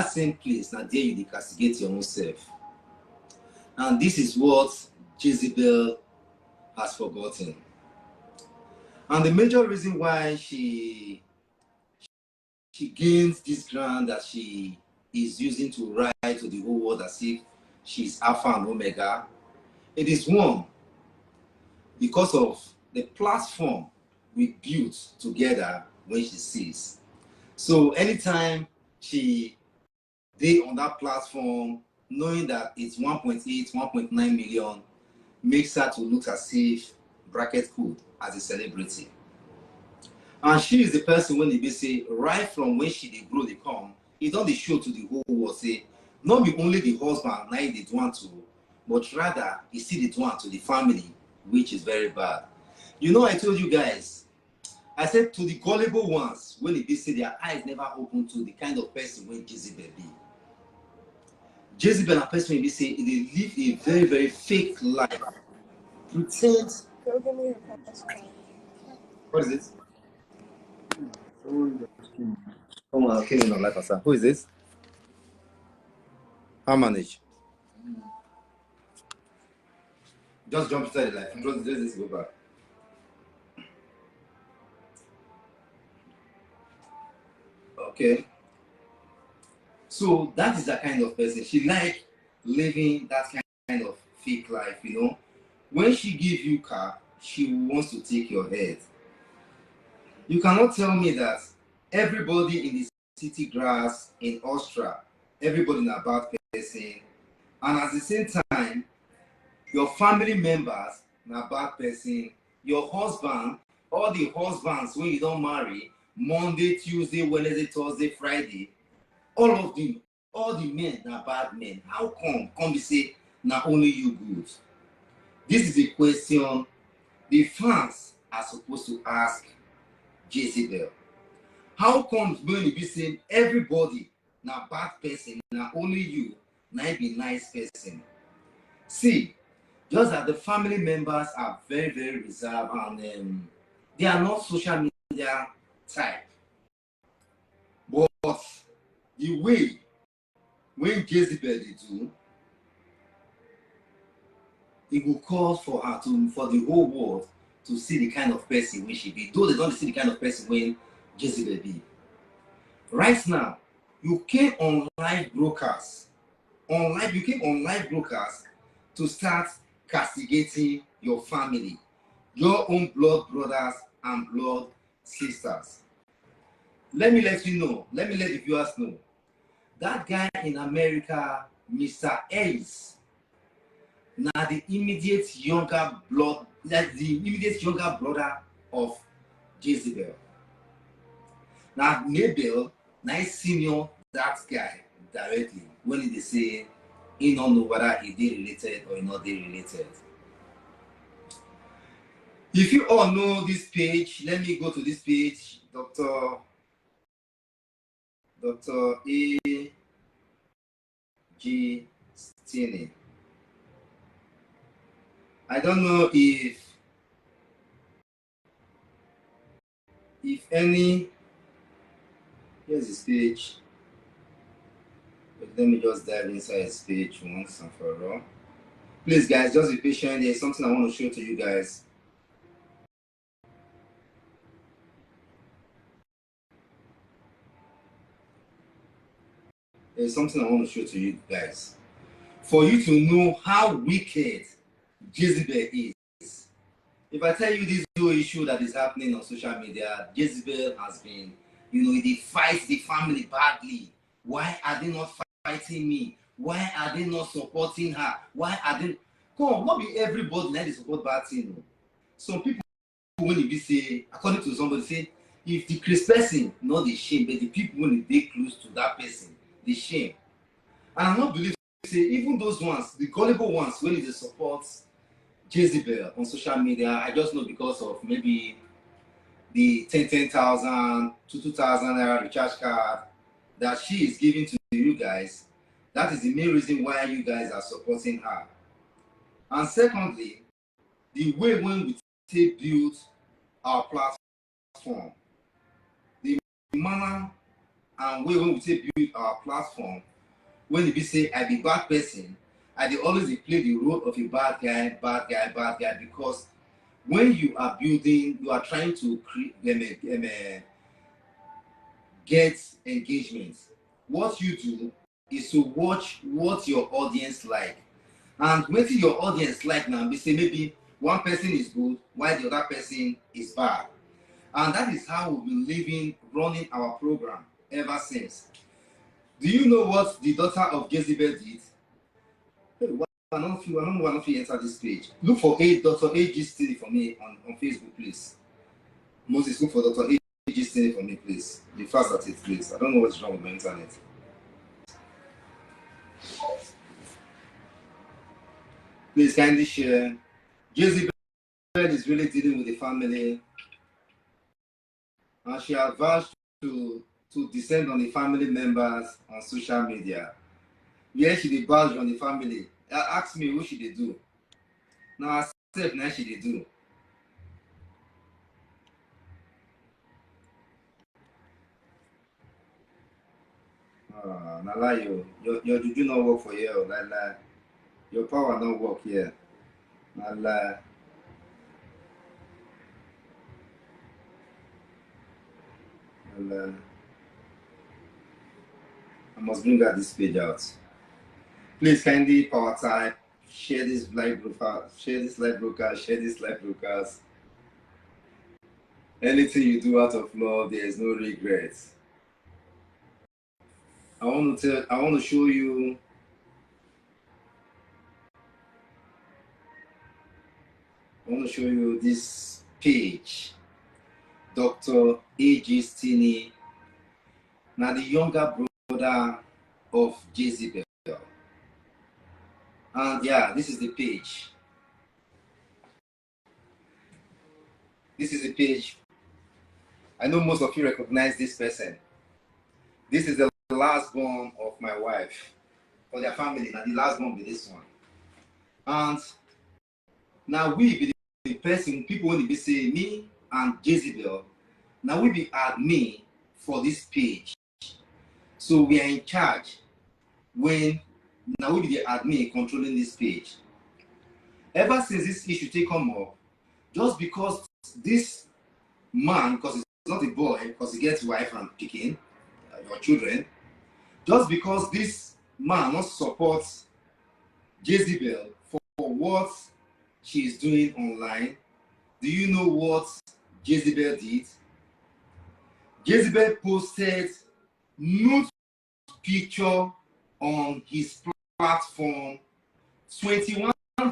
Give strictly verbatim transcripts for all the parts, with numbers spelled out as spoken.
same place, now there you dey castigate your own self. And this is what Jezebel has forgotten. And the major reason why she she gains this ground that she is using to write to the whole world as if she's Alpha and Omega, it is one, because of the platform we built together when she sees. So anytime she dey on that platform, knowing that it's one point eight, one point nine million, makes her to look as if, bracket quote, as a celebrity. And she is the person when they be say, right from when she dey grow, they come, it don dey show to the whole world say, not be only the husband na e dey do am to, but rather e still dey do am to the family, which is very bad. You know, I told you guys, I said to the gullible ones, when they be say their eyes never open to the kind of person wey Jezebel be. Jezebel na person wey be say e dey live a very, very fake life. Pretend. Go give me your passport. What is it? Someone just came. Someone came in on life, sir. Who is this? How manage? Just jump inside the life. Just, just, just go back. Okay. So that is the kind of person. She like living that kind of fake life, you know. When she give you car, she wants to take your head. You cannot tell me that everybody in the city grass in Austria, everybody na bad person. And at the same time, your family members na bad person. Your husband, all the husbands when you don't marry, Monday, Tuesday, Wednesday, Thursday, Friday, all of them, all the men na bad men. How come? Come be say na only you good. This is a question the fans are supposed to ask Jezebel. How comes when you be saying everybody na bad person, na only you na e be nice person? See, just that the family members are very, very reserved and um, they are not social media type. But the way when Jezebel dey do, e go cause for her to, for the whole world to see the kind of person wey she be. Though they don't see the kind of person wey Jezebel be. Right now, you came on live broadcast, on live, you came on live broadcast to start castigating your family, your own blood brothers and blood sisters. Let me let you know, let me let the viewers know. That guy in America, Mister Ace, na the immediate younger blood, like the immediate younger brother of Jezebel. Now Nabel, na e senior that guy directly when they say he don't know whether he dey related or he not dey related. If you all know this page, let me go to this page, Doctor Doctor A G Stinney. I don't know if if any. Here's the stage. But let me just dive inside the stage once and for all. Please, guys, just be patient. There's something I want to show to you guys. There's something I want to show to you guys. For you to know how wicked Jezebel is. If I tell you this whole issue that is happening on social media, Jezebel has been, you know, they fight the family badly. Why are they not fighting me? Why are they not supporting her? Why are they? Come, not be everybody na dey support bad thing o. Some people when e be say, according to somebody say, if the crazy person not the shame, but the people when they close to that person, the shame. And I not believe say even those ones, the gullible ones, when they support Jezebel on social media, I just know because of maybe the ten, ten thousand to two thousand naira recharge card that she is giving to you guys. That is the main reason why you guys are supporting her. And secondly, the way when we take build our platform, the manner and way when we take build our platform, when e be say I be bad person, I dey always dey play the role of a bad guy, bad guy, bad guy, because when you are building, you are trying to create, um, um, uh, get engagement. What you do is to watch what your audience like. And wetin your audience like now be say maybe one person is good while the other person is bad. And that is how we've been living, running our program ever since. Do you know what the daughter of Jezebel did? Hey, why I don't feel, I don't know why I don't feel enter this page. Look for a Doctor A G Steely for me on, on Facebook, please. Moses, look for Doctor A G Steely for me, please. Be fast at it, please. I don't know what's wrong with my internet. Please kindly share. Jezebel is really dealing with the family, and she advised to to descend on the family members on social media. Yeah, she dey bash on the family. A- Ask me who she dey do. Now herself now she dey do. Ah, na lie o. Your your juju no work for here o, lie lie. Your power no work here. Na lie. Na lie. I must bring out this page out. Please kindly power type, share this live broadcast, share this live broadcast, share this live broadcast. Anything you do out of love, there is no regret. I want to tell, I want to show you, I want to show you this page. Doctor A G Steeny, now the younger brother of Jezebel. And yeah, this is the page. This is the page. I know most of you recognize this person. This is the last born of my wife. For their family, now the last born be this one. And now we be the person, people when they say me and Jezebel, now we be admin for this page. So we are in charge when now we be the admin controlling this page. Ever since this issue take come up, just because this man, because he's not a boy, because he gets wife and picking, uh, your children, just because this man not support Jezebel for what she is doing online, do you know what Jezebel did? Jezebel posted nude picture on his platform twenty-one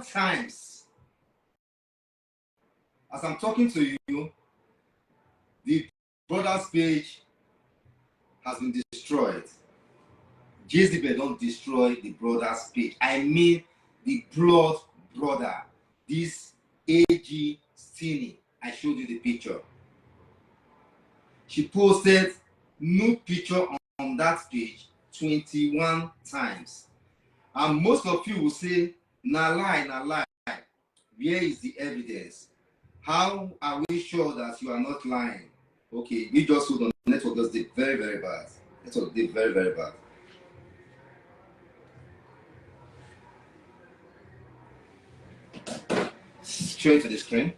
times. As I'm talking to you, the brother's page has been destroyed. Jezebel don't destroy the brother's page. I mean the blood brother, this A G Steeny. I showed you the picture. She posted nude picture on, on that page twenty-one times. And most of you will say, na lie, na lie. Where is the evidence? How are we sure that you are not lying? Okay, we just hold on. Network just did very, very bad. Network did very, very bad. Straight to the screen.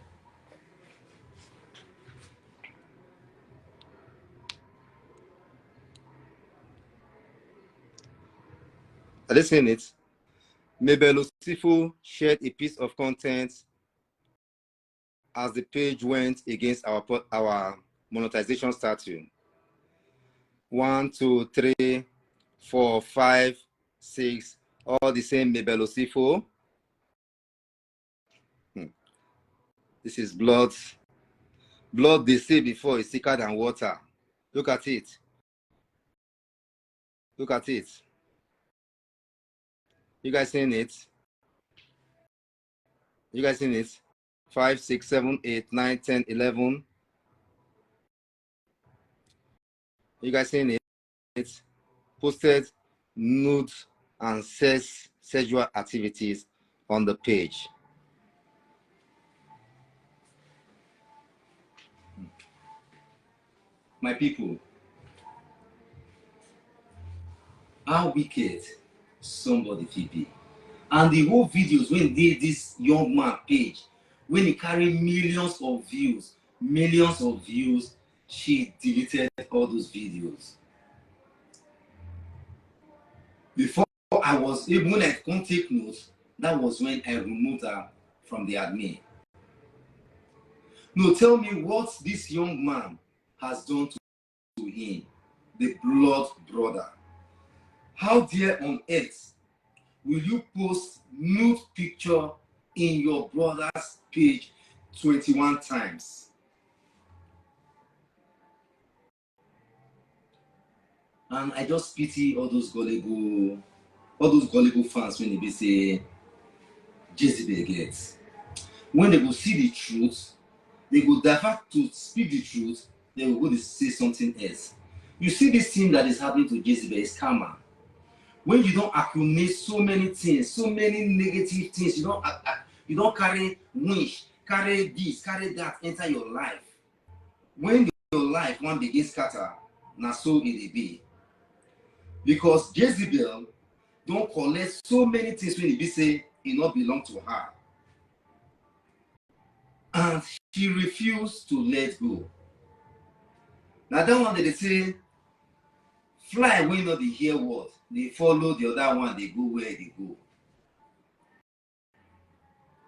Are they seeing it? Mabel Osifo shared a piece of content as the page went against our po- our monetization statute. One, two, three, four, five, six, all the same Mabel Osifo. Hmm. This is blood. Blood they say before is thicker than water. Look at it. Look at it. You guys seeing it? You guys seeing it? Five, six, seven, eight, nine, ten, eleven. You guys seeing it? Posted nude and sex sexual activities on the page. My people, How wicked somebody fit be? And the whole videos wey dey this young man page, wey e carry millions of views, millions of views, she deleted all those videos. Before I was able, when I come take note, that was when I removed her from the admin. No, tell me what this young man has done to him, the blood brother. How dare on earth will you post nude picture in your brother's page twenty-one times? And I just pity all those gullible, all those gullible fans wey e be say Jezebel get. When they go see the truth, they go divert to speak the truth, they go go dey say something else. You see this thing that is happening to Jezebel is karma. When you don accumulate so many things, so many negative things, you don a-, a-, you don carry winch, carry this, carry that enter your life. When your life wan begin scatter, na so e dey be. Because Jezebel don collect so many things wey e be say e no belong to her. And she refuse to let go. Na that one dem dey say, fly wey no dey hear word dey follow the other one dey go where e dey go.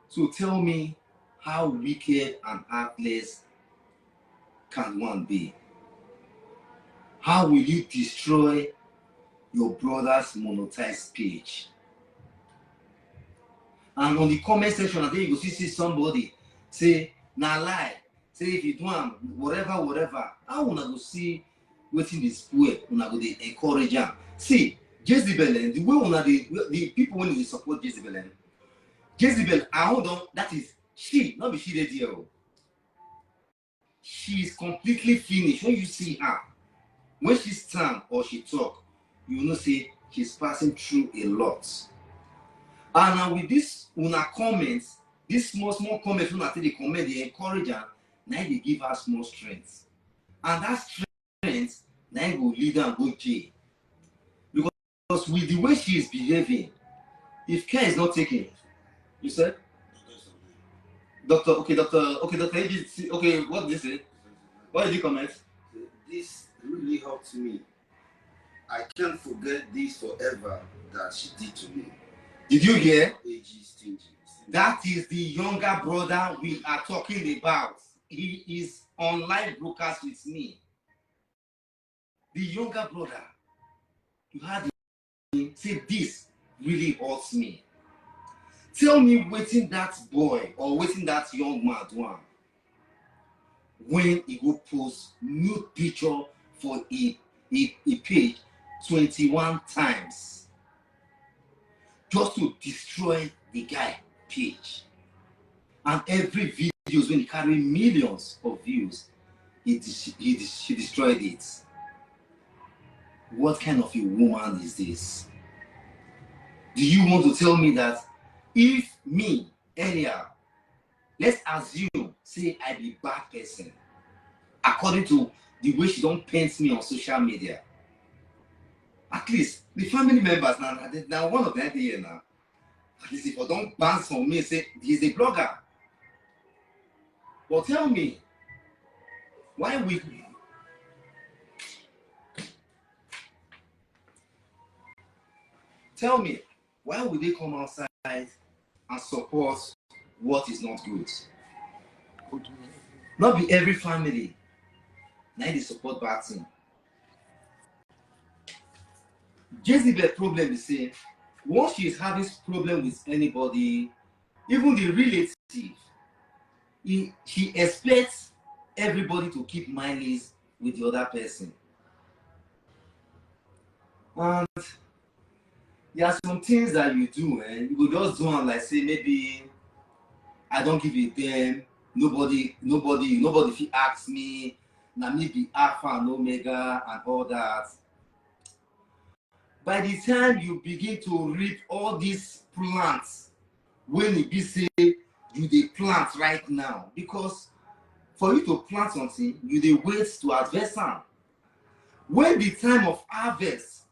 So tell me, how wicked and heartless can one be? How will you destroy your brother's monetized page? And on the comment section, I think you go see, see somebody say, "Na lie. Say if you do am, whatever, whatever." How una go see wetin dey spoil, una go dey encourage am? See, Jezebel, eh, the way una dey, the people wey dey support Jezebel, eh, Jezebel, I hold on, that is she, not be she dey there. Oh. She is completely finished. When you see her, when she stand or she talk, you know say she's passing through a lot. And now with this una comments, this small, small comments, una take dey comment, dey encourage her, na im dey give her small strength. And that strength, na im go lead am go jail. Because with the way she is behaving, if care is not taken, you said? Doctor, okay, doctor, okay, doctor A B C, okay, what did you say? What did you comment? This really helped me. I can't forget this forever that she did to me. Did you hear? Age is stingy. That is the younger brother we are talking about. He is on live broadcast with me. The younger brother, you had him say, "This really hurts me." Tell me wetin that boy or wetin that young man do am when e go post nude picture for e, e, e page twenty-one times just to destroy the guy page. And every videos wey e carry millions of views, he dis-, he dis-, she destroyed it. What kind of a woman is this? Do you want to tell me that if me, anyhow, let's assume say I be bad person, according to the way she don paint me on social media, at least the family members, na, na, na one of them dey here now. At least if I don ban some, me say he's a blogger. But tell me, why we, tell me, why would they come outside and support what is not good? Not be every family na dey support bad thing. Jezebel problem is say, once she is having problem with anybody, even the relative, he, she expects everybody to keep mileage with the other person. And there are some things that you do, eh? You go just do am like say maybe I don't give a damn. Nobody, nobody, nobody fit ask me. Na me be Alpha and Omega and all that. By the time you begin to reap all these plants, when e be say you dey plant right now, because for you to plant something, you dey wait to harvest am. When the time of harvest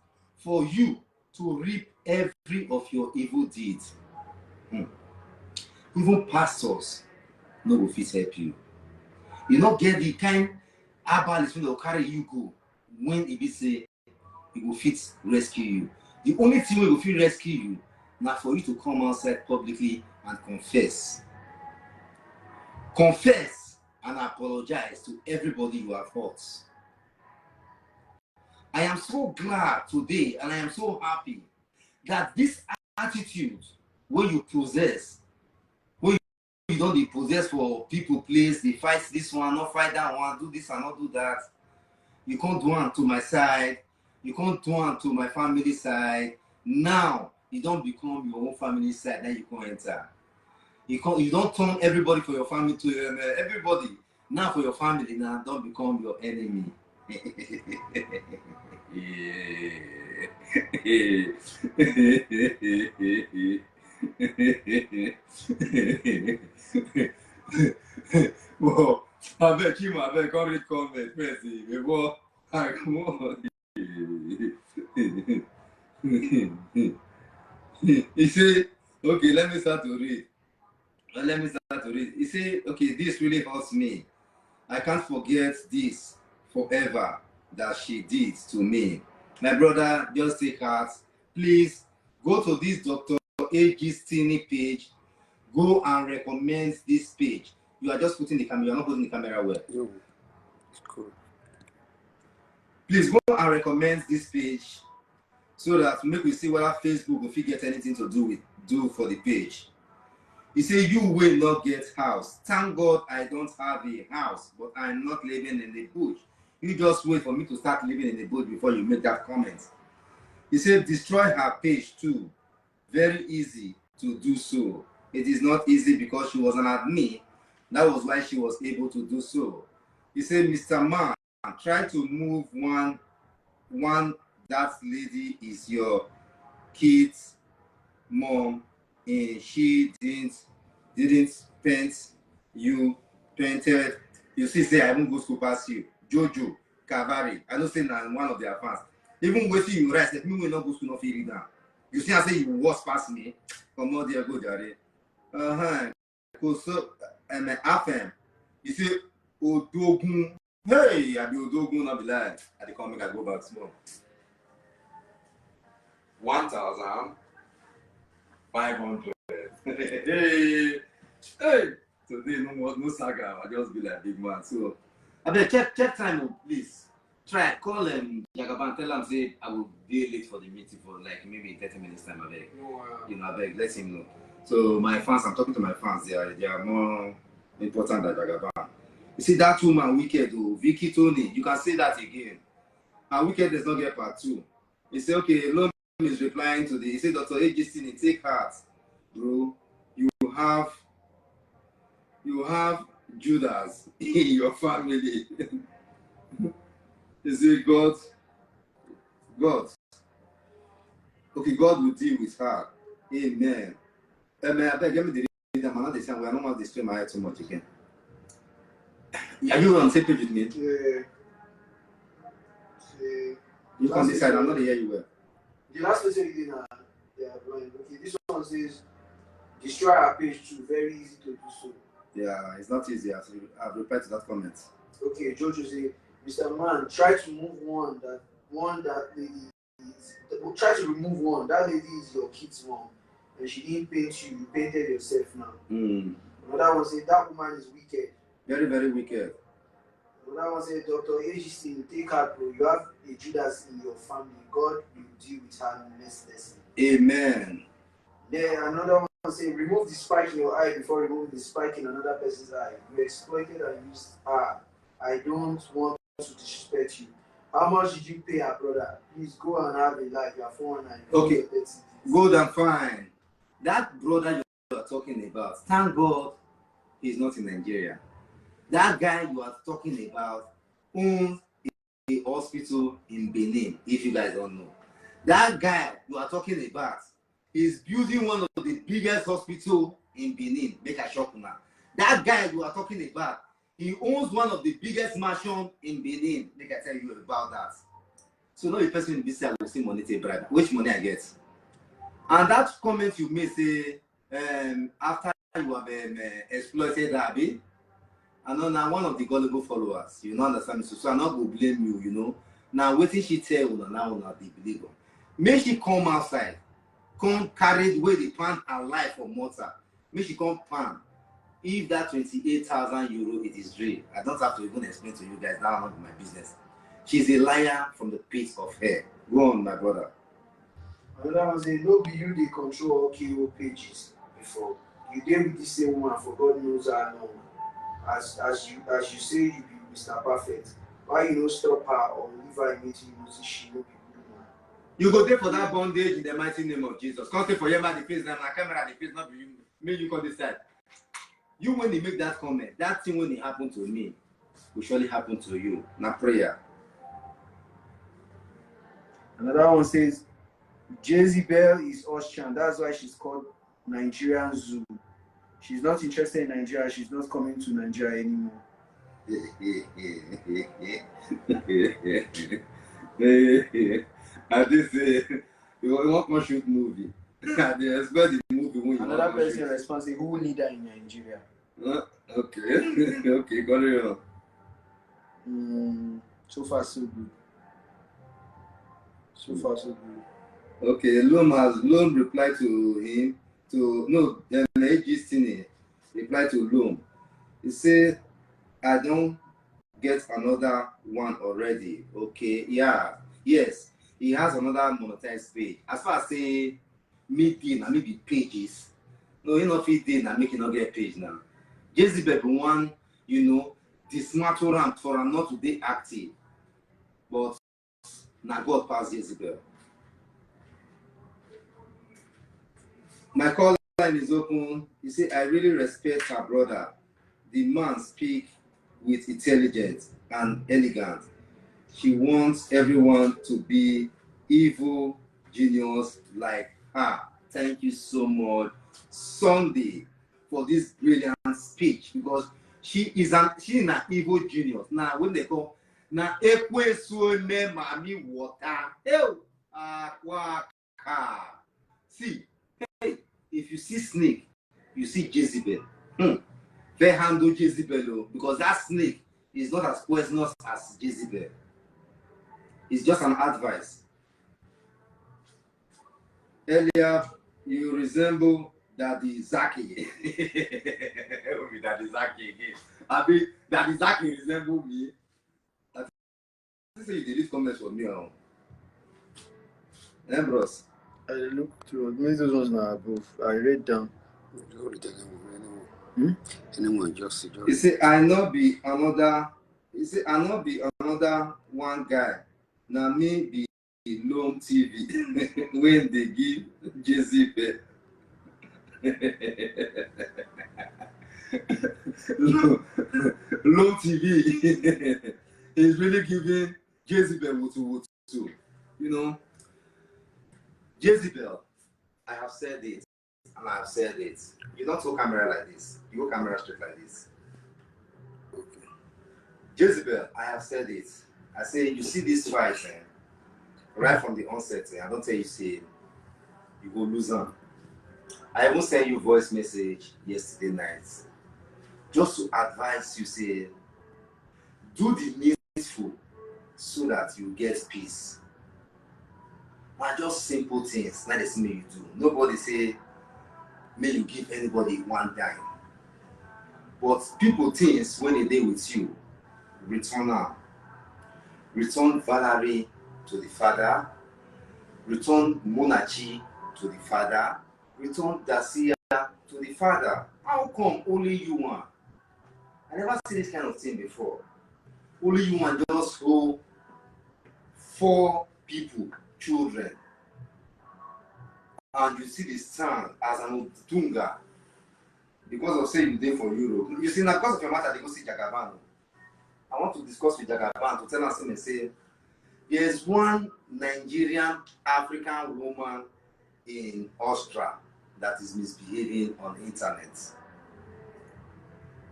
for you to reap every of your evil deeds. Hmm. Even pastors no go fit help you. You no get the kind herbalist wey go carry you go when e be say e go fit rescue you. The only thing wey go fit rescue you na for you to come outside publicly and confess. Confess and apologize to everybody you have hurt. I am so glad today and I am so happy that this attitude wey you possess, wey you don dey possess for people place, dey fight this one, no fight that one, do this and no do that. You come do am to my side, you come do am to my family side. Now, e don become your own family side, then you come enter. You come, you don turn everybody for your family to, um, uh, everybody now for your family now don become your enemy. Well, abeg, Kim, abeg, come read comment first, eh, before I comot. He say, okay, let me start to read. Uh, let me start to read. He say, okay, this really hurts me. I can't forget this forever that she did to me. My brother, just take heart. Please go to this Doctor Agistini page. Go and recommend this page. You are just putting the camera, you are not holding the camera well. No, it's cool. Please go and recommend this page so that make we see whether Facebook go fit get anything to do with, do for the page. He say, you will not get house. Thank God I don't have a house, but I'm not living in the bush. You just wait for me to start living in the bush before you make that comment. He said, destroy her page too. Very easy to do so. It is not easy because she was an admin. That was why she was able to do so. He said, Mister Man, try to move one, one, that lady is your kid's mom, and she didn't, didn't paint you, painted. You see, say I won't go school pass you. Jojo Cavalry, I know say na one of their fans. Even wetin you write, if me wey no go school no fit read am. You see, I say you worse pass me. Come on there, go jare. Uh-huh. Koso, um, Afem. You say Odogun. Hey, I be Odogun, no be lie. I dey come make I go back small. One thousand five hundred. Hey, hey. Today, no more, no saga. I just be like big man. So, abeg, check, check time, oh, please. Try call, um, Jagaban, tell am say I will be late for the meeting for, like, maybe thirty minutes time, abeg. No, uh, You know, abeg, let him know. So my fans, I'm talking to my fans. They are, they are more important than Jagaban. You see, that woman wicked, oh, Vicky Tony. You can say that again. Her wickedness not get part two. He say, okay, Lomi is replying to the, he say, Doctor Augustine, take heart, bro. You have, you have Judas in your family. He say, God, God. Okay, God will deal with her. Amen. Amen. I beg, let me read them. I know they say, well, I don't want to destroy my head too much again. Are you on the same page with me? Yeah. See, You can decide. I'm not hear you well. The last person you did now, they are blind. Okay, this one says, destroy our page too. Very easy to do so. Yeah, it's not easy. I've, I've replied to that comment. Okay, Jojo say, Mister Man, try to move one that, one that lady is, try to remove one. That lady is your kid's mom, and she didn't paint you. You painted yourself now. Mm. Another one say, that woman is wicked. Very, very wicked. Another one say, Doctor Augustine, take heart, bro. You have a Judas in your family. God will deal with her mercilessly. Amen. Then another one say, remove the spike in your eye before removing the spike in another person's eye. You exploited and used her. I don't want to disrespect you. How much did you pay her brother? Please go and have a life. You are four one nine. Okay. Your thirty. Good and fine. That brother you are talking about, thank God he's not in Nigeria. That guy you are talking about owns a hospital in Benin, if you guys don't know. That guy you are talking about is building one of the biggest hospital in Benin. Make I shock now. That guy you are talking about, he owns one of the biggest mansion in Benin. Make I tell you about that. So no be person be say I go see money take bribe. Which money I get? And that comment you make say, um, after you have, um, uh, exploited her, abi? I know now one of the gullible followers. You know, understand me. So, so I not go blame you. You know. Now wetin she tell una, now una dey believe am. Make she come outside, come carry the way they pound her life for mortar. Make she come pound. If that twenty-eight thousand euro, it is real, I don't have to even explain to you guys. That not my business. She's a liar from the pit of hell. Go on, my brother. Another one say, no be you dey control all K O pages before. You dey with this same woman for God knows how long. As as you as you say you be Mister Perfect, why you no stop her or leave her immediately you notice she no be good woman? You go there for that bondage in the mighty name of Jesus. Come say for your man the face now, my camera the face, not be you. Me you come this side. You when they make that comment, that thing when it happened to me, will surely happen to you. Now prayer. Another one says, Jezebel is Austrian. That's why she's called Nigerian Zoo. She's not interested in Nigeria. She's not coming to Nigeria anymore. I did say you want to shoot movie. I dey expect the movie when you Another want to person shoot. Responds, say, who need her in Nigeria? Uh, okay, okay, carry on. Mm, so far, so good. So far, so good. Okay, Loam has Loam replied to him to no then Ejistini replied to Loam. He said, I don't get another one already. Okay, yeah, yes, he has another monetized page. As far as say me dey na me be pages. No, he not fit dey na make he not get page now. Jezebel be one, you know, dismantle am for am not to dey active. But na God pass Jezebel. My call line is open. You say I really respect her brother. The man speak with intelligence and elegance. She wants everyone to be evil genius like her. Thank you so much, Sunday, for this brilliant speech because she is an she is an evil genius. Now when they call na ekwesu eme mami water. Ew, akwaka. See, hey, if you see snake, you see Jezebel. Hmm. Fair handle Jezebel o, because that snake is not as poisonous as Jezebel. It's just an advice. Earlier, you resemble Daddy Zaki. Who be Daddy Zaki again? Abi Daddy Zaki resemble me? I think say you dey read comments for me o. Eh, bros? I look through. Maybe those ones are above. I read down. Don't read anyone. Anyone. Hmm? Anyone just just. He say I no be another. He say I no be another one guy. Na me be Loam T V when they give Jezebel. Loam T V is really giving Jezebel wutu wutu. You know, Jezebel, I have said it and I have said it. You don't hold camera like this. You hold camera straight like this. Okay. Jezebel, I have said it. I say you see this fight, eh, right from the onset. Eh, I don't tell you say you go lose am. I even send you voice message yesterday night just to advise you say do the needful so that you get peace. Na just simple things na dey see me you do. Nobody say make you give anybody one dime. But people things when they dey with you, return am. Return Valerie to the father. Return Munachi to the father. Return Dacia to the father. How come only you one? I never see this kind of thing before. Only you one just hold four people, children, and you see the stand as an Odunga because of say you dey for Europe. You see, na because of your matter they go see Jagaban. I want to discuss with Jagaban to tell us him say there is one Nigerian African woman in Austria that is misbehaving on internet.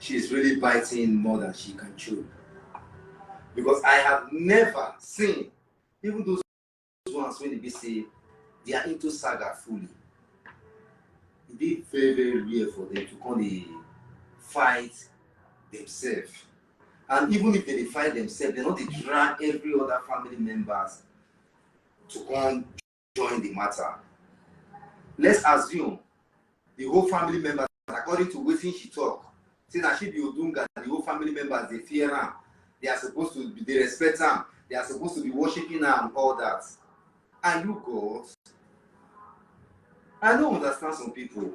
She is really biting more than she can chew. Because I have never seen even those ones wey dey be say they are into saga fully, e dey very very rare for them to come dey fight themselves. And even if they dey fight themselves, they no dey drag every other family members to come join the matter. Let's assume the whole family members, according to wetin she talk, say na she be Odunga, the whole family members dey fear am. They are supposed to be, they respect am. They are supposed to be worshiping am and all that. Are you God? I no understand some people.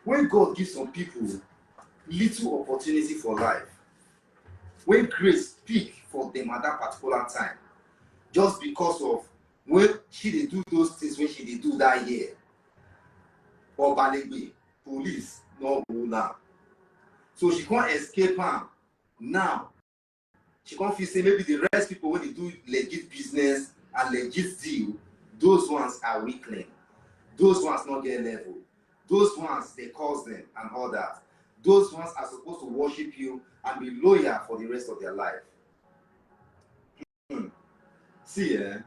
When God give some people little opportunity for life, when grace speak for them at that particular time, just because of when she dey do those things when she dey do that year, Obalegbe, police no hold am. So she come escape am. Now she come feel say maybe the rest people wey dey do legit business and legit deal, those ones are weakling. Those ones no get level. Those ones dey cause them and all that. Those ones are supposed to worship you and be loyal for the rest of their life. Hmm. See, eh?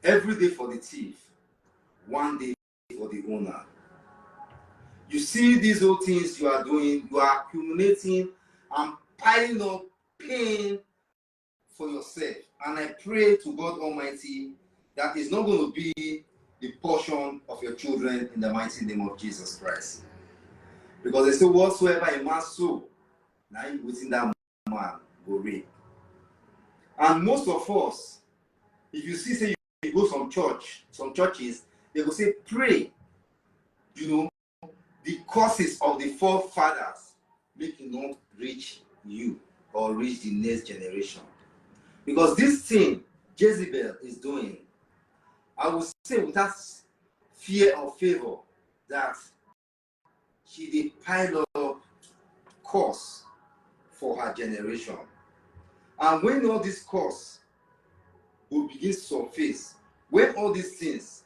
Every day for the thief, one day for the owner. You see these old things you are doing, you are accumulating and piling up pain for yourself. And I pray to God Almighty that is not going to be the portion of your children in the mighty name of Jesus Christ. Because they say, whatsoever a man sow, now you within that man go reap. And most of us, if you see, say you go some church, some churches, they go say, pray, you know, the curses of the forefathers make it not reach you or reach the next generation. Because this thing Jezebel is doing, I will say without fear or favor, that she dey pile up curse for her generation. And when all this curse go begin surface, when all these things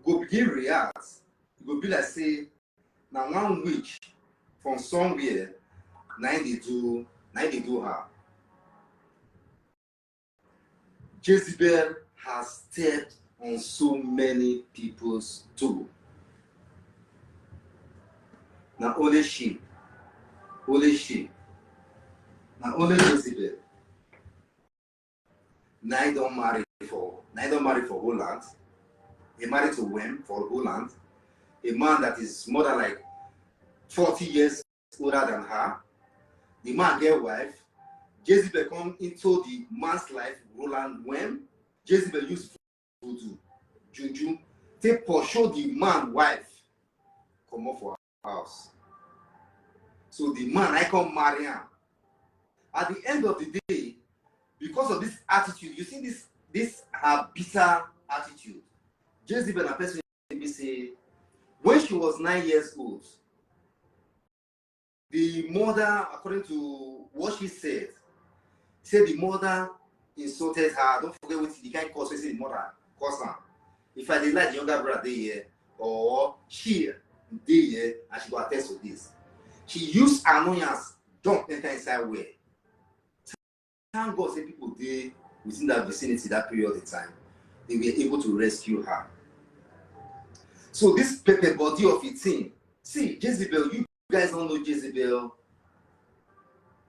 go begin react, e go be like say na one witch from somewhere na im dey do na im dey do her. Jezebel has stepped on so many people's toe. Na only she, only she, na only Jezebel. Na I don marry for, na I don marry for Holland. He married to Wem for Holland, a man that is more than like forty years older than her. The man get wife. Jezebel come into the man's life, Roland Wem. Jezebel use voodoo, juju, take pursue the man wife comot for house. So the man I come marry am. At the end of the day, because of this attitude, you see this this her bitter attitude. Jezebel na person wey be say when she was nine years old, the mother, according to what she said, say the mother insulted her. Don't forget what the kind curse wey say the mother curse am. If I dey lie, the younger brother dey here or she dey here and she go attest to this. She use annoyance jump enter inside well. Thank God say people dey within that vicinity that period of time. They were able to rescue her. So this pepper body of a thing. See, Jezebel, you guys don't know Jezebel.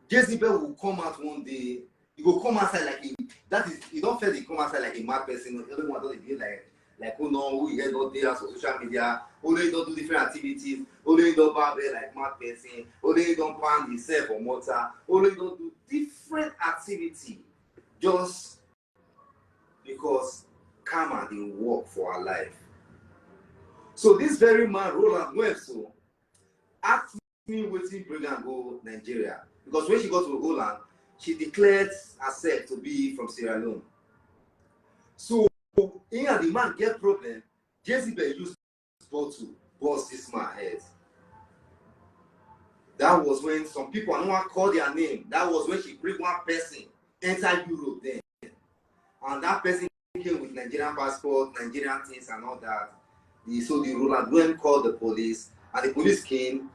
Jezebel will come out one day. You go come outside like a, that is, you don't feel they come outside like a mad person. Everyone don't be like like who know who you hear don dey house for social media, only don do different activities, only don barb hair like mad person, only don pound himself for mortar, only don do different activity just because karma dey work for her life. So this very man, Roland Wem, so ask me wetin bring am go Nigeria, because when she go to Holland, she declared herself to be from Sierra Leone. So he and the man get problem. Jezebel use bottle burst this man head. That was when some people, I no wan call their name, that was when she bring one person enter Europe then. And that person came with Nigerian passport, Nigerian things and all that. The, so the Roland Wem called the police, and the police came,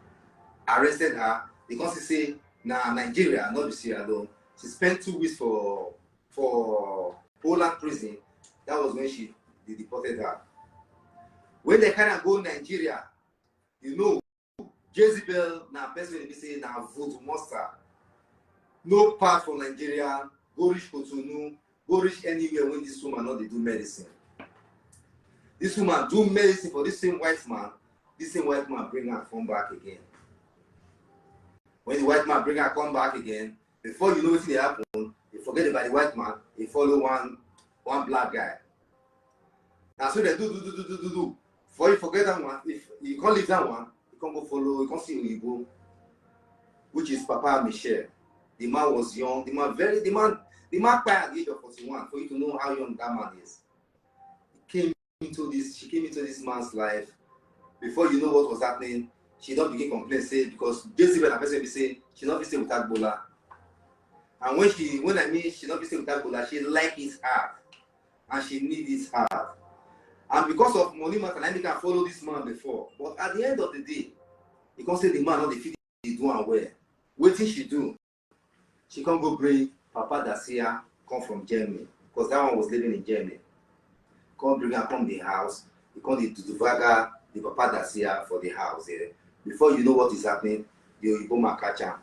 arrested her. They come see say na Nigeria, not be Sierra Leone. She spent two weeks for for Poland prison. That was when she, they deported her. When they kind of go Nigeria, you know, Jezebel na person wey be say na voodoo monster. No pass for Nigeria, go reach Cotonou, go reach anywhere when this woman not dey do medicine. This woman do medicine for this same white man. This same white man bring her come back again. When the white man bring her come back again, before you know wetin dey happen, you forget about the white man, you follow one one black guy. Na so they do do do do do do do. Before you forget that one, if you can't leave that one, you can't go follow, you can't see Oyibo, which is Papa Michel. The man was young. The man very the man the man kpai at the age of forty-one. For you to know how young that man is, he came into this. She came into this man's life. Before you know what was happening, she don't begin complain say because Jezebel na person be say she not fit stay without Bola. And when she when I mean she not fit stay without Bola, she like his heart and she need his heart. And because of money matter, I can follow this man before. But at the end of the day, he can't say the man not the fit dey do am well. Wetin she do? She come go bring Papa Dacia come from Germany because that one was living in Germany. Come bring her come the house. He come dey duduvada the Papa Dacia for the house there. Before you know what is happening, the Oyibo man catch am.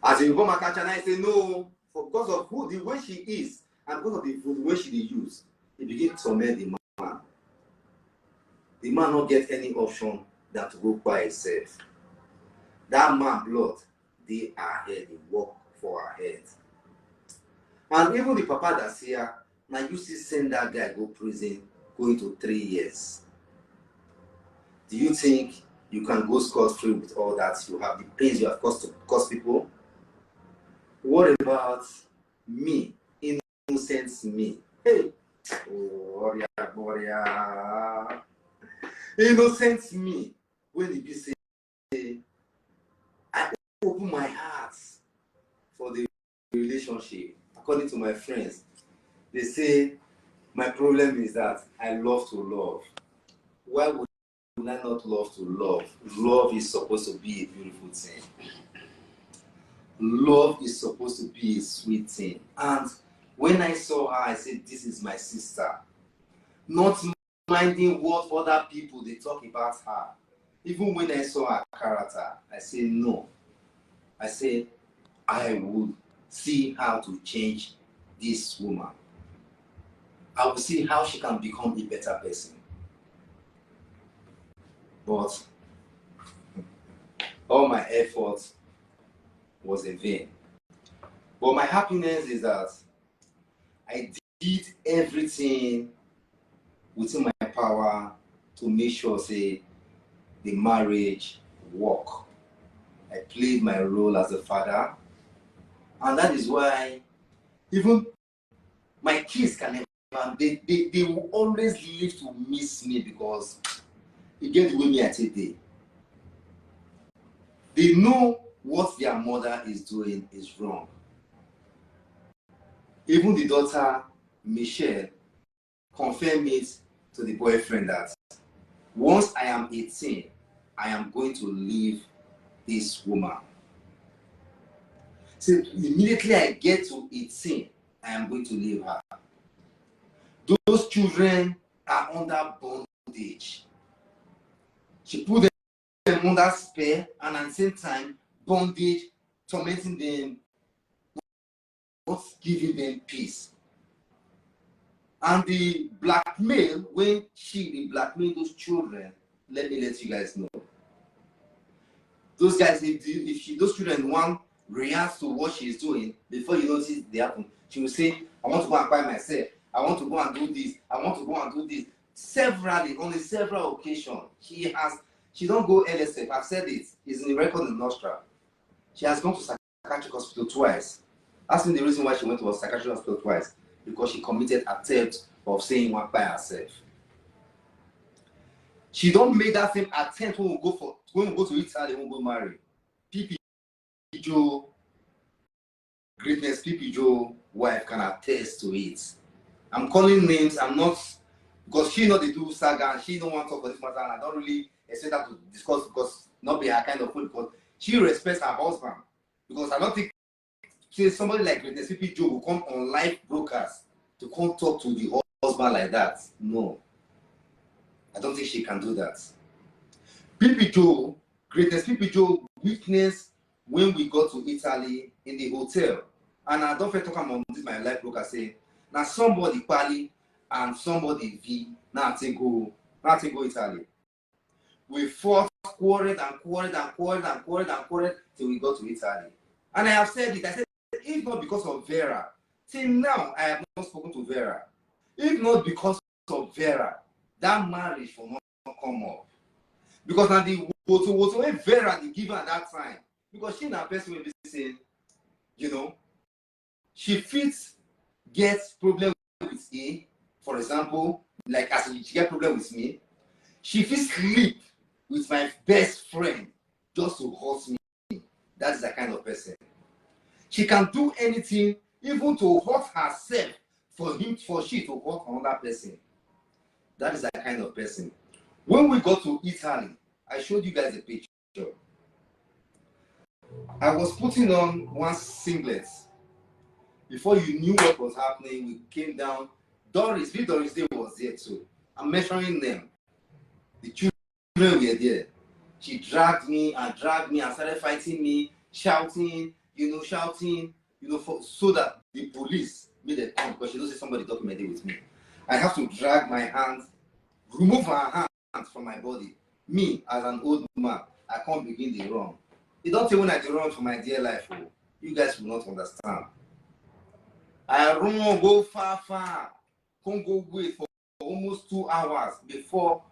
As the Oyibo man catch am, I say no, for because of who the way she is and because of the voodoo wey she dey use, he begin torment the man. The man no get any option than to go kpai himself. That man blood dey her head, dey work for her head. And even the Papa Dacia, na you still send that guy go prison, going to three years. Do you think you can go scot free with all that you have, the pains you have caused to cause people? What about me, innocent me? Hey, oh, Oria, Oria. Innocent me, when e be say I open my heart for the relationship. According to my friends, they say my problem is that I love to love. Why would I not love to love? Love is supposed to be a beautiful thing. Love is supposed to be a sweet thing. And when I saw her, I said, "This is my sister." Not minding what other people they talk about her. Even when I saw her character, I say no. I say I will see how to change this woman. I will see how she can become a better person. But all my effort was in vain. But my happiness is that I did everything within my power to make sure say the marriage work. I played my role as a father, and that is why even my kids can never they, they, they will always live to miss me because e get the way me I take dey. They know what their mother is doing is wrong. Even the daughter, Michelle, confirm it to the boyfriend that once I am eighteen, I am going to leave this woman. So immediately I get to eighteen, I am going to leave her. Those children are under bondage. She put them under spell and at the same time bondage, tormenting them, not giving them peace. And the blackmail, when she dey blackmail those children, let me let you guys know. Those guys, if, the, if she, those children want react to what she's doing, before you notice they happen, she will say, "I want to go and buy myself. I want to go and do this. I want to go and do this." Severally, on a several occasion, she has, she don't go L S F. I've said it. It's in the record in Nostra. She has gone to psychiatric hospital twice. Ask me the reason why she went to a psychiatric hospital twice. Because she committed attempt of saying one by herself. She don't make that same attempt when we go for when we go to Italy, when we go marry. P P Joe, greatness P P Joe wife can attest to it. I'm calling names, I'm not, because she not the do saga and she don't want to talk for this matter, and I don't really expect her to discuss because not be her kind of food because she respects her husband. Because I don't think say somebody like Greatness P P Joe will come on live broadcast to come talk to the husband like that. No. I don't think she can do that. P P Joe, Greatness P P Joe witnessed when we got to Italy in the hotel. And I don't feel talk about this my live broadcast say, now somebody kpali and somebody V, now take go, now take go Italy. We fought, quarreled and quarreled and quarreled and quarreled and quarreled till we got to Italy. And I have said it, I said, if not because of Vera, till now I have not spoken to Vera. If not because of Vera, that marriage will not come up. Because now the woto woto wey Vera dey give at that time, because she na person wey be say, you know, she fit get problem with me. For example, like as she get problem with me, she fit sleep with my best friend just to hurt me. That is the kind of person. She can do anything, even to hurt herself for him, for she to hurt another person. That is the kind of person. When we got to Italy, I showed you guys a picture. I was putting on one singlet. Before you knew what was happening, we came down. Doris, V Doris Day was there too. I'm measuring them. The children were there. She dragged me and dragged me and started fighting me, shouting, you know, shouting, you know, for, so that the police made a come because she knows somebody documented with me. I have to drag my hands, remove her hands from my body. Me, as an old man, I can't begin the run. You don't say when I dey run for my dear life, oh, you guys will not understand. I run go far, far, can't go wait for almost two hours before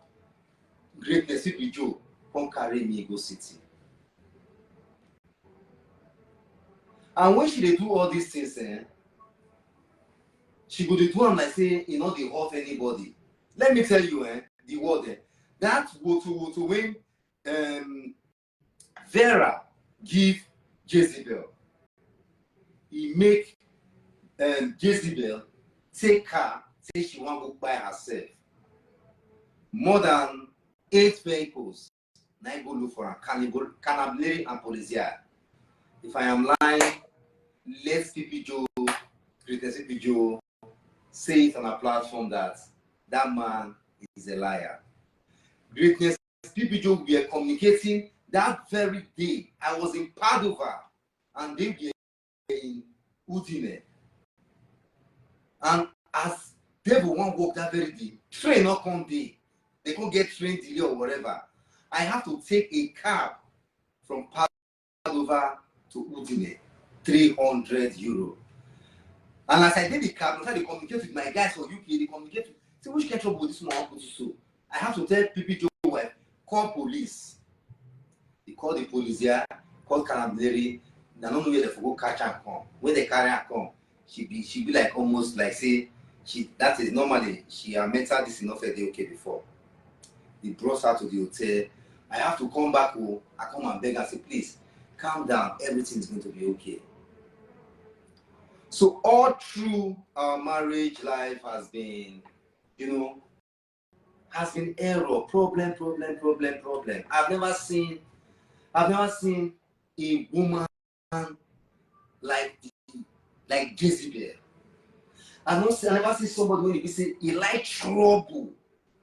Greatness P P Joe come carry me go city. And when she dey do all these things, eh, she go dey do am like say e no dey hurt anybody. Let me tell you, eh, the word, eh, that woto woto when um, Vera give Jezebel, he make um, Jezebel take her, say she wan go buy herself more than eight vehicles. Now go look for a Cannibal, Cannableri and Polizia. If I am lying, let P P Joe, Greatness P P Joe, say it on a platform that that man is a liar. Greatness P P Joe were communicating that very day. I was in Padova and they were in Udine. And as devil wan work that very day, train not come day. They can't get train delay or whatever. I have to take a cab from Padova to Udine, three hundred euro. And as I did the cab, I dey communicate with my guys for U K, they communicate with, say, which kind trouble this one put you so? I have to tell P P Joe wife, call police. He called the police here, called Carabinieri. I don't know where they for go catch and come. When they carry and come, she be she be like almost like say she that is normally she her mental this enough a day okay before. They brought her to the hotel. I have to come back home. I come and beg and say, please, calm down. Everything is going to be okay. So all through our marriage life has been, you know, has been error, problem, problem, problem, problem. I've never seen, I've never seen a woman like the, like Jezebel. I don't see, I never see somebody when you say he like trouble.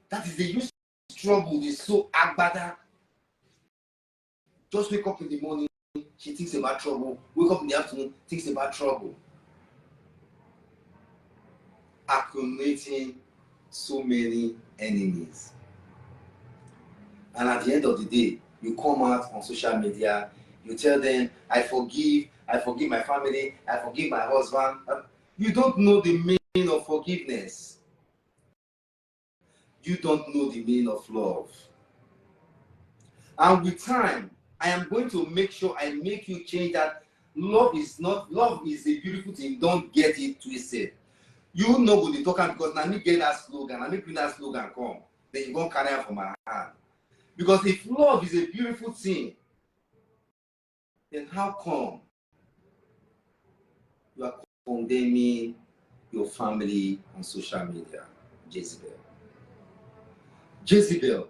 That is the use trouble is so agbada. Just wake up in the morning, she thinks about trouble. Wake up in the afternoon, thinks about trouble. Accumulating so many enemies. And at the end of the day, you come out on social media, you tell them, I forgive, I forgive my family, I forgive my husband. Uh, You don't know the meaning of forgiveness. You don't know the meaning of love. And with time, I am going to make sure I make you change that. Love is not, love is a beautiful thing. Don't get it twisted. You know what they talk about because now me get that slogan, I me bring that slogan come. Then you go carry it from my hand. Because if love is a beautiful thing, then how come you are condemning your family on social media, Jezebel? Jezebel,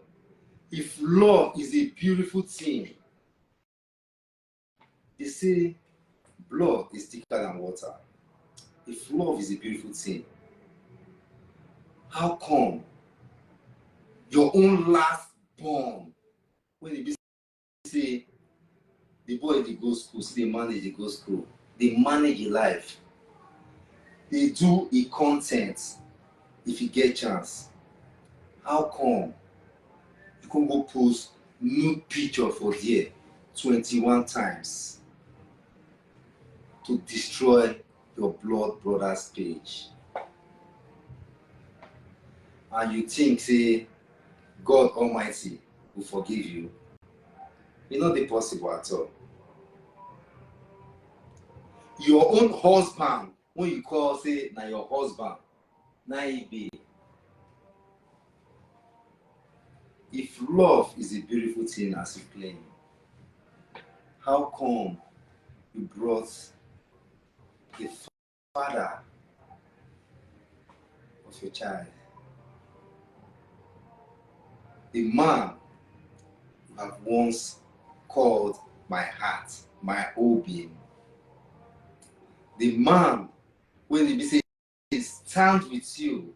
if love is a beautiful thing, they say blood is thicker than water. If love is a beautiful thing, how come your own last born, when e be say the boy dey go school, still dey manage dey go school, dey manage im life, dey do im content, if e get chance, how come you come go post nude picture for there twenty-one times to destroy your blood brother's page? And you think say God Almighty will forgive you? E no dey possible at all. Your own husband, when you call say na your husband, na e be. If love is a beautiful thing as you claim, how come you brought the father of your child, the man you have once called my heart, my obi, the man wey e be say stand with you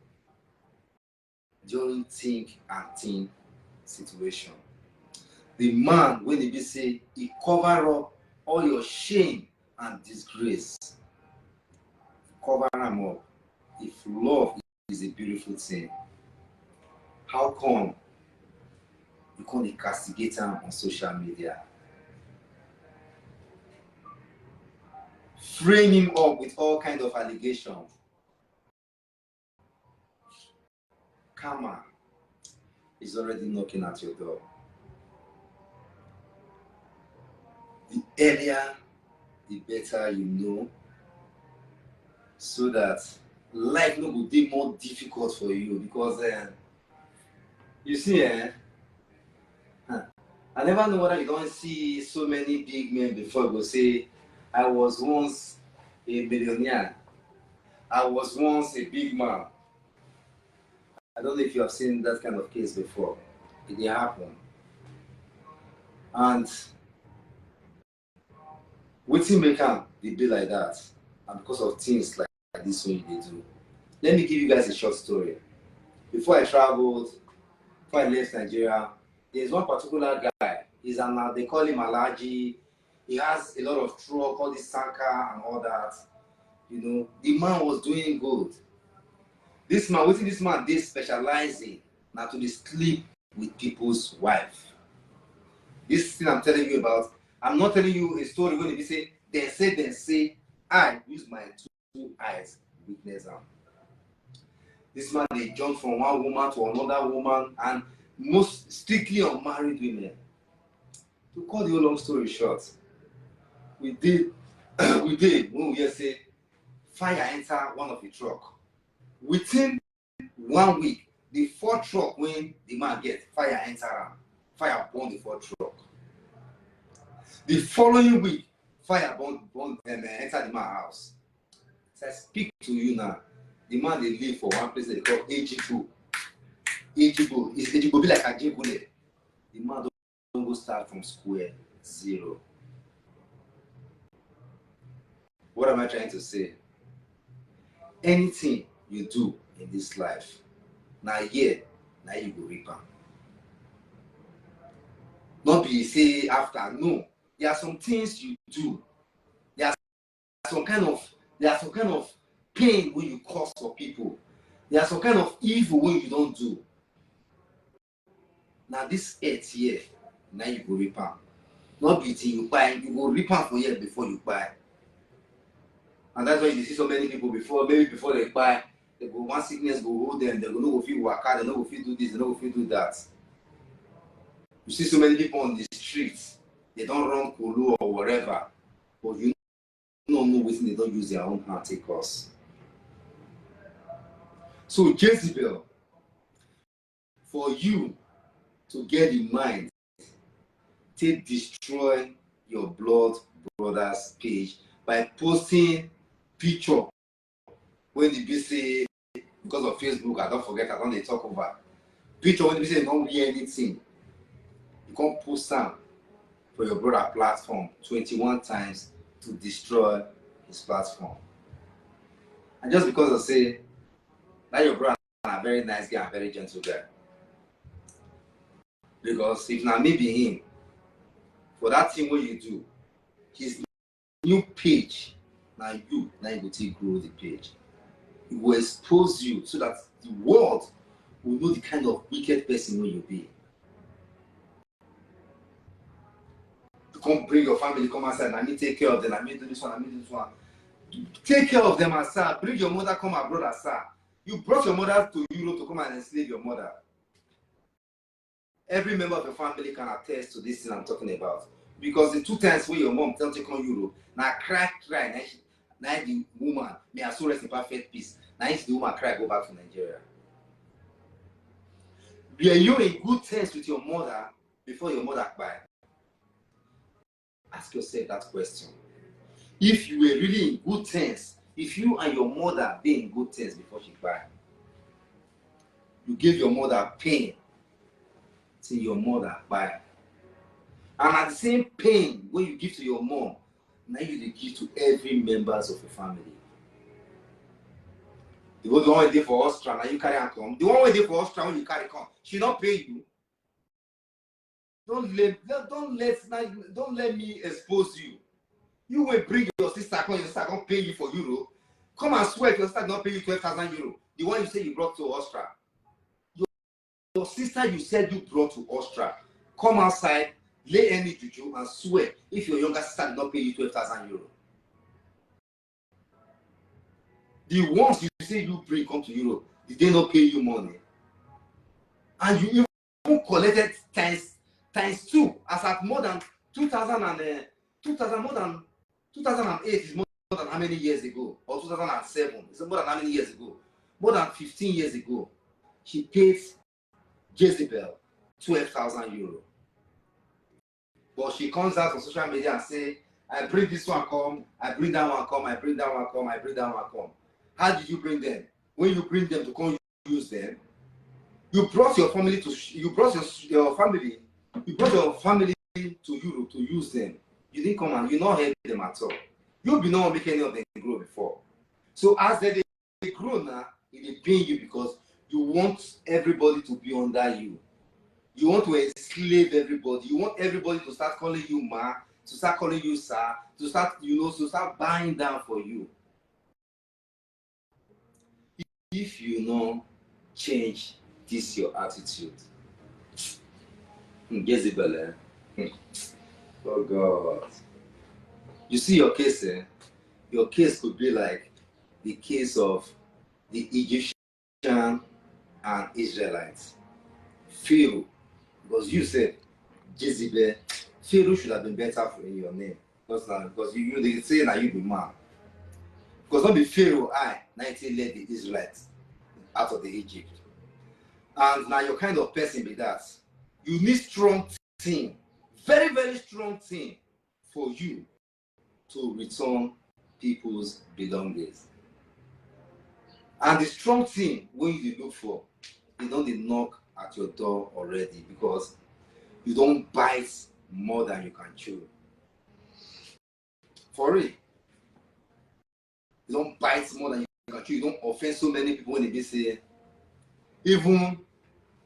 during thick and thin situation, the man wey e be say e cover up all your shame and disgrace, cover am up. If love is a beautiful thing, how come you come dey castigate am on social media, frame him up with all kind of allegations? Karma is already knocking at your door. The earlier, the better you know, so that life no go dey more difficult for you, because um, you see, eh, huh, I never know whether you don see so many big men before go say, "I was once a millionaire. I was once a big man." I don't know if you have seen that kind of case before. It dey happen. And wetin make am dey be like that? And because of things like this wey you dey do. Let me give you guys a short story. Before I traveled, before I left Nigeria, there's one particular guy. He's an, they call him Alhaji. He has a lot of truck, all this tanker and all that. You know, the man was doing good. This man, wetin this man dey specialize in na to dey sleep with people's wife. This thing I'm telling you about, I'm not telling you a story wey e be say dem say, dem say, I use my two eyes witness am. This man dey jump from one woman to another woman, and most strictly unmarried women. To cut the whole long story short, we dey we dey when we hear say fire enter one of the truck. Within one week, the four truck wey the man get, fire enter am. Fire burn the four truck. The following week, fire burn burn um, enter the man house. As I speak to you now, the man dey live for one place they call Ejigbo. Ejigbo is Ejigbo be like Ajegunle. The man don go start from square zero. What am I trying to say? Anything you do in this life, na here na you go reap am. No be say after, no. There are some things you do. There are some kind of there are some kind of pain wey you cause for people. There are some kind of evil wey you don do. Na this earth here, na you go reap am. No be till you kpai, you go reap am for here before you kpai. And that's why you see so many people before, maybe before they kpai, they go, one sickness go hold them, they go no go fit waka, they no go fit do this, they no go fit do that. You see so many people on the streets, they don run kolo or whatever, but you no know wetin they don use their own hand take cause. So Jezebel, for you to get the mind take destroy your blood brother's page by posting picture wey e be say, because of Facebook, I don forget, I don dey talk over. Picture wey e be say you no wear anything, you come post am for your brother platform twenty-one times to destroy his platform. And just because I say that your brother a very nice guy and very gentle guy. Because if na me be him, for that thing wey you do, his new page, na you na him go take grow the page. He go expose you so that the world will know the kind of wicked person wey you be. You come bring your family come outside, na me take care of them, na me do this one, na me do this one. Take care of them, as sir. Bring your mother come abroad, as sir. You brought your mother to Europe to come and enslave your mother. Every member of your family can attest to this thing I'm talking about. Because the two times wey your mom tell you come Europe, na cry, cry, na she, na the woman, may her soul rest in perfect peace. Na she, the woman cry go back to Nigeria. Were you in good terms with your mother before your mother kpai? Ask yourself that question. If you were really in good terms, if you and your mother dey in good terms before she kpai, you give your mother pain till your mother kpai. And at the same pain wey you give to your mom, na you dey give to every members of your family. The one wey dey for Austria, na you carry am come. The one wey dey for Austria wey you carry come, she no pay you. Don't let, don't let, don't let me expose you. You wey bring your sister come, your sister come pay you for Europe. Come and swear if your sister don pay you twelve thousand euro. The one you say you brought to Austria. Your, your sister you said you brought to Austria. Come outside, lay any juju and swear if your younger sister did not pay you twelve thousand euro. The ones you say you bring come to Europe, did they not pay you money? And you even collected times, times two, as at more than two thousand and, uh, two thousand, more than two thousand and eight is more than how many years ago? Or two thousand and seven? It's more than how many years ago? More than fifteen years ago. She paid Jezebel twelve thousand euro. But she comes out on social media and say, "I bring this one come, I bring that one come, I bring that one come, I bring that one come." How did you bring them? When you bring them to come use them, you brought your family to, you brought your, your family, you brought your family to Europe to use them. You didn't come and you not help them at all. You be not make any of them grow before. So as they dey grow now, it dey pain you because you want everybody to be under you. You want to enslave everybody. You want everybody to start calling you ma, to start calling you sir, to start, you know, to start bowing down for you. If you no change this your attitude, hmm, Jezebel, eh? Hmm. Oh God. You see your case, eh? Your case could be like the case of the Egyptian and Israelites. Pharaoh, because you said Jezebel, Pharaoh should have been better for in your name. Because now, because you, you dey say now you be man. Because not be Pharaoh, I, nineteen led the Israelites out of the Egypt. And now your kind of person be that. You need strong team, very, very strong team for you to return people's belongings. And the strong team when you look for, they don't they knock at your door already because you don't bite more than you can chew. For real. You don't bite more than you can chew. You don't offend so many people when they be say, even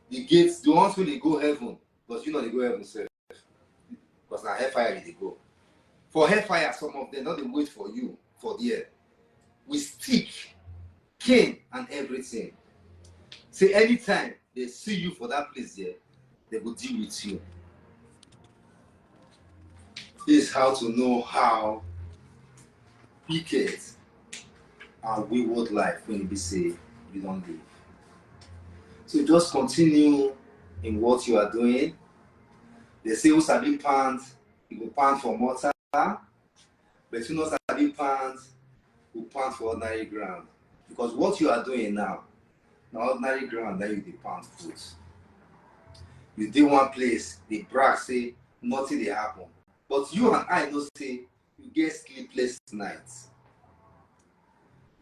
the gates, the ones when they go heaven, because you know they go heaven, sir. Because now hellfire they go. For hellfire, some of them not they wait for you for there. We stick, cane, and everything. Say anytime they see you for that place there, they will deal with you. Is how to know how wicked and wayward life when we say you don't live. So just continue in what you are doing. They say who sabi plant, you go plant for mortar, but you know sabi plant, you plant for ordinary ground. Because what you are doing now, na ordinary ground that you dey plant food. You dey one place, they brag say nothing they happen. But you and I know say you get sleepless nights.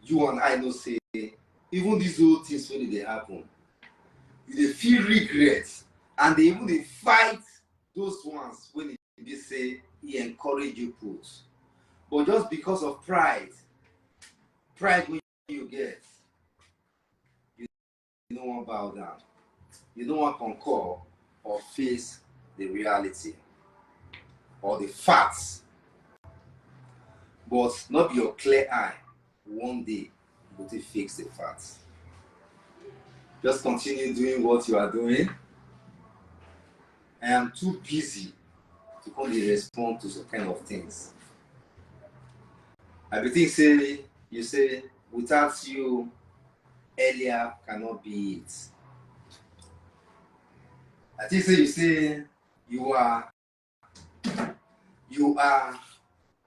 You and I know say even these old things when they happen, you they feel regret and they even they fight those ones when they say he encourage you put. But just because of pride, pride wey you get, you no wan bow down. You no wan concur or face the reality or the facts. But no be your clear eye one day go take fix the facts. Just continue doing what you are doing. I am too busy to come dey respond to some kind of things. I be think say you say, "Without you, earlier cannot be it." I think say you say, "You are, you are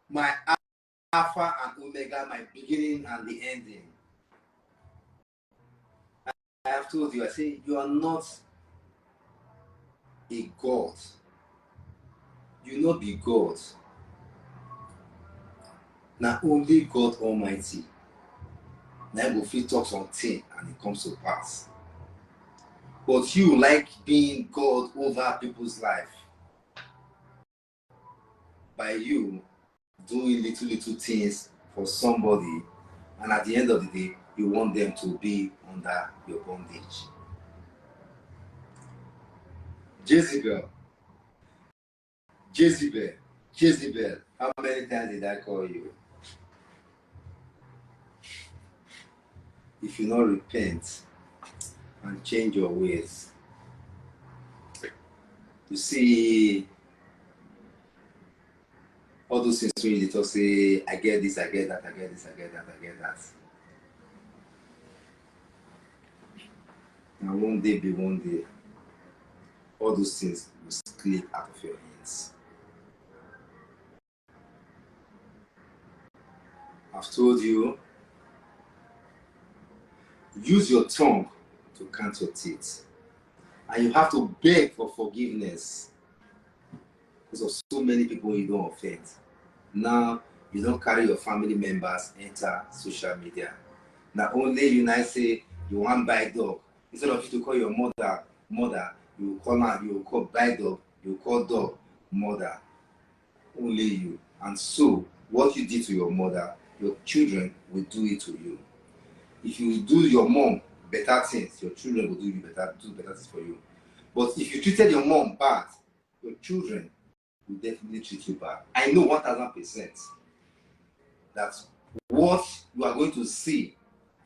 my Alpha and Omega, my beginning and the ending." I have told you, I say, "You are not a God. You no be God." Na only God Almighty na go fit talk something and it comes to pass. But you like being God over people's life by you doing little, little things for somebody, and at the end of the day, you want them to be under your bondage. Jezebel, Jezebel, Jezebel, how many times did I call you? If you not repent and change your ways, you see, all those things wey you dey talk say, "I get this, I get that, I get this, I get that, I get that." Na one day be one day, all those things will slip out of your hands. I've told you, use your tongue to count your teeth. And you have to beg for forgiveness because of so many people you don't offend. Now, you don't carry your family members enter social media. Not only you now say you want buy dog, instead of you to call your mother, mother, you call her, you call buy dog, you call dog, mother. Only you. And so, what you did to your mother, your children will do it to you. If you do your mom better things, your children will do you better, do better things for you. But if you treated your mom bad, your children will definitely treat you bad. I know one thousand percent that what you are going to see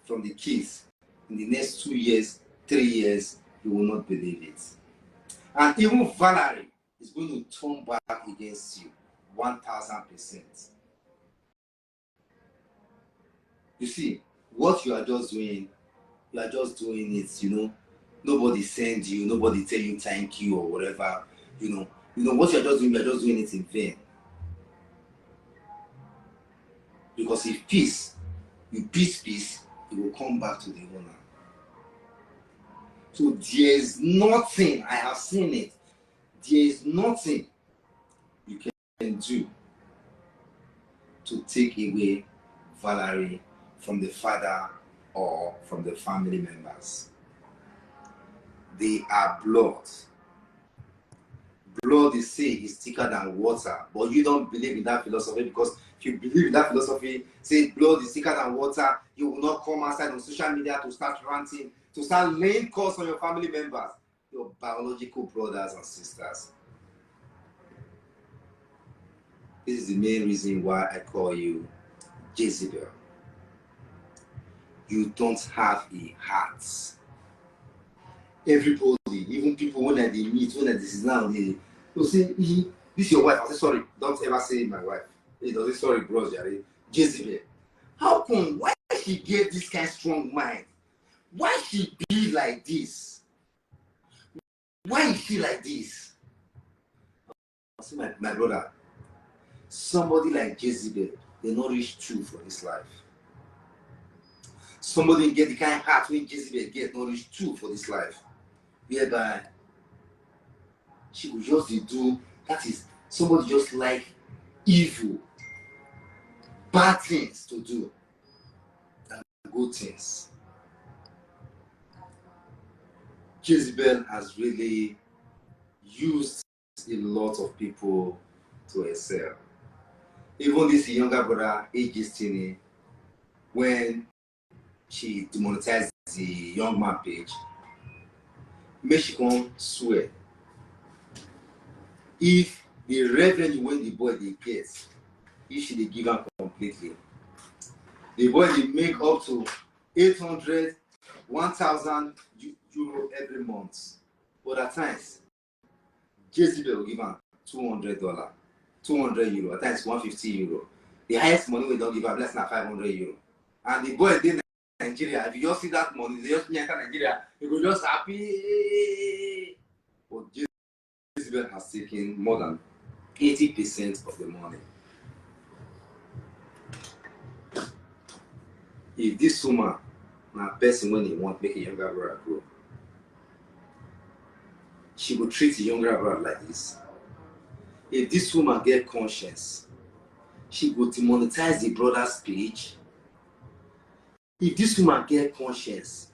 from the kids in the next two years, three years, you will not believe it. And even Valerie is going to turn back against you one thousand percent. You see, what you are just doing, you are just doing it, you know. Nobody send you, nobody tell you thank you or whatever, you know. You know, what you are just doing, you are just doing it in vain. Because if peace, you peace, peace, it will come back to the owner. So there is nothing, I have seen it, there is nothing you can do to take away Valerie from the father or from the family members. They are blood. Blood, they say, is thicker than water, but you don't believe in that philosophy, because if you believe in that philosophy, say blood is thicker than water, you will not come outside on social media to start ranting, to start laying curse on your family members, your biological brothers and sisters. This is the main reason why I call you Jezebel. You don't have a heart. Everybody, even people when I dey meet, when I dey sit down, they go say, "This your wife?" I say, "Sorry, don't ever say my wife." He does say, "Sorry, bros, Jare." Jezebel. How come? Why she get this kind strong mind? Why she be like this? Why is she like this? I say, my, my brother, somebody like Jezebel, they not reach two for this life. Somebody get the kind heart wey Jezebel get, not reach two for this life. Whereby she could just dey do, that is, somebody just like evil, bad things to do, and good things. Jezebel has really used a lot of people to excel. Even this younger brother, A G Stinny, when she demonetized the young man page, make she come swear if the revenue when the boy dey get, if she dey give am completely. The boy dey make up to eight hundred, one thousand euro every month. But at times, Jezebel will give am two hundred dollar, two hundred euro, at times one fifty euro. The highest money we don give am, less than five hundred euro. And the boy dey Nigeria. If you just see that money, they just enter Nigeria, you go just happy. But Jezebel has taken more than eighty percent of the money. If this woman na person when he want make a younger brother grow, she go treat a younger brother like this. If this woman get conscience, she go demonetize the brother's page. If this woman get conscience,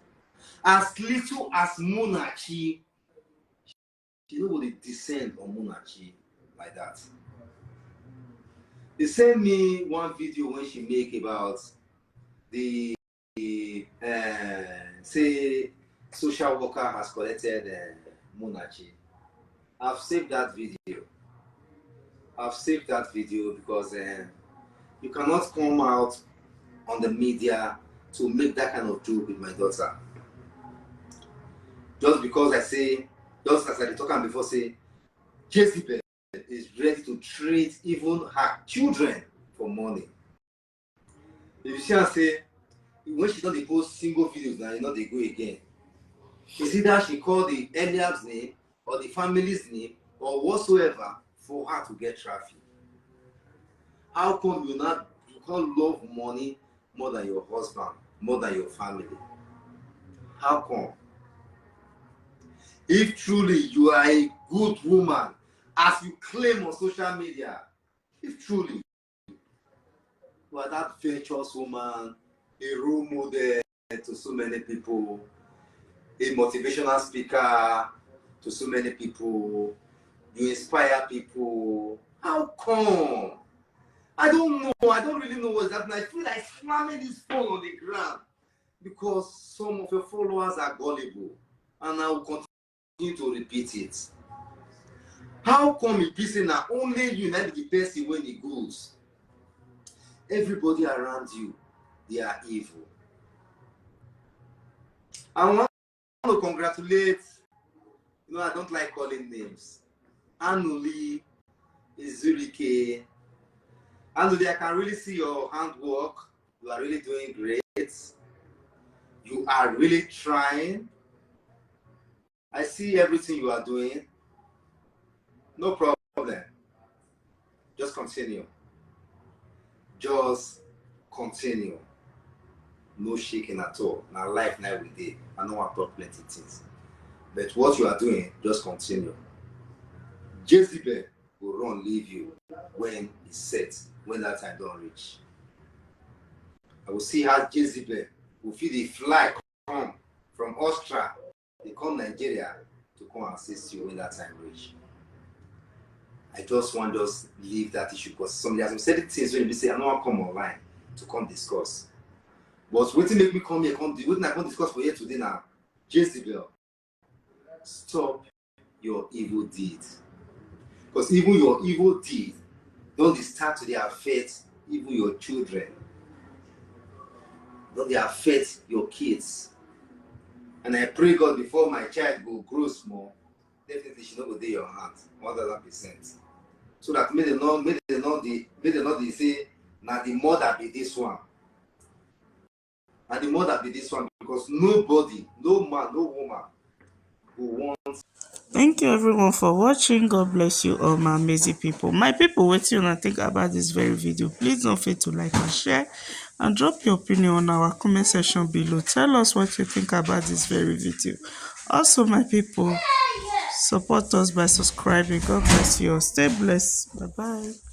as little as Munachi, she no go dey descend on Munachi like that. They send me one video when she make about the uh, say social worker has collected uh, Munachi. I've saved that video. I've saved that video because uh, you cannot come out on the media to make that kind of joke with my daughter. Just because I say, just as I talk am before, say Jezebel is ready to trade even her children for money. If you see am say when she don dey post single videos now, e no dey go again. Is either she call the Eliab's name or the family's name or whatsoever for her to get traffic. How come you not you can't love money more than your husband, more than your family? How come? If truly you are a good woman, as you claim on social media, if truly you are that virtuous woman, a role model to so many people, a motivational speaker to so many people, you inspire people. How come? I don't know. I don't really know what's happening. I feel like slamming this phone on the ground because some of your followers are gullible, and I will continue to repeat it. How come e be say na only you na be the person wey e good? Everybody around you, they are evil. I want to congratulate, you know, I don't like calling names. Anuli, Izurike. Anuli, I can really see your handwork. You are really doing great. You are really trying. I see everything you are doing. No problem. Just continue. Just continue. No shaking at all. Na life na we dey. I no wan talk plenty things. But what you are doing, just continue. Jezebel go run leave you when e set, when that time don reach. I go see how Jezebel go fit dey fly come from Austria dey come Nigeria to come assist you when that time reach. I just wan just leave that issue because some there are some certain things wey be say I no wan come online to come discuss. But wetin make me come here, come do wetin I come discuss for here today na Jezebel, stop your evil deed. Because even your evil deed don dey start to dey affect even your children, don dey affect your kids. And I pray God before my child go grow small, definitely she no go dey your hand one thousand percent. So that make dem no make dem no dey make dem no dey say na the mother be this one. And the mother be this one because nobody, no man, no woman go want. Thank you everyone for watching. God bless you all, my amazing people. My people, wetin una think about this very video? Please don't fail to like and share and drop your opinion on our comment section below. Tell us what you think about this very video. Also, my people, support us by subscribing. God bless you all. Stay blessed. Bye bye.